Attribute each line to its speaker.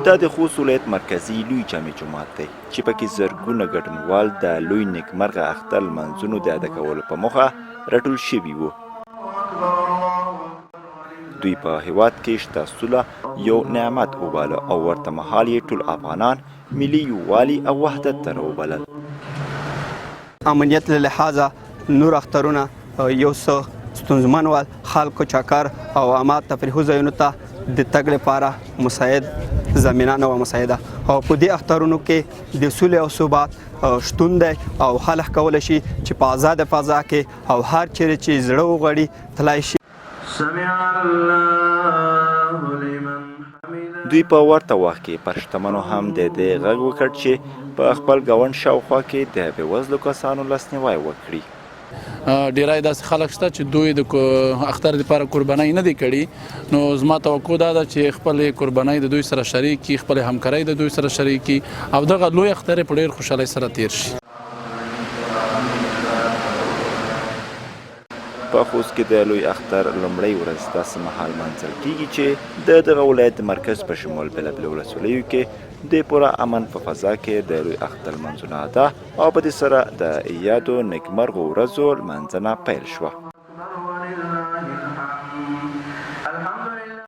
Speaker 1: دا د خوست ولایت مرکزي لوی جامع جومات دی چې پکې زرګونه ګډونوال د لوی نیکمرغه اختر لمانځونو د ادا کولو په موخه راټول شوي وو. دوی په هیواد کې شته سوله یو نعمت وباله او ورته مهال یې ټول افغانان ملي یووالي او وحدت ته راوبلل.
Speaker 2: امنیت له لحاظه نور اخترونه یو څه ستونزمن ول، خلکو چکر او عامه تفریحي ځایونو ته د تګ لپاره مساعد زمینه نه وه مساعده او په دې اخترونو کې د سولې او ثبات شتون دی او خلک کولی شي چې په ازاده فضا کې او هر چیرې چې زړه وغواړي تلای شي.
Speaker 3: سمع الله لمن حمده.
Speaker 1: دوی په ورته وخت کې پر شتمنو هم د دې غږ وکړ چې په خپل ګاونډ شاوخوا کې د بېوزلو کسانو لاسنیوی وکړي.
Speaker 4: ډیری داسې خلک شته چې دوی د اختر لپاره قربانۍ نه دي کړي، نو زما توقع دا ده چې خپل قربانۍ د دوی سره شریک کړي، خپل همکارۍ د دوی سره شریک کړي او دغه لوی اختر په ډیر خوشحالۍ سره تیر شي.
Speaker 1: په خوست کې د لوی اختر لومړۍ ورځ داسې مهال لمانځل کېږي چې د دغه ولایت د مرکز په شمول بېلابېلو ولسوالیو کې د پوره امن په فضا کې د لوی اختر لمانځونه ادا او په دې سره د یادو نیکمرغو ورځو لمانځنه پیل شوه.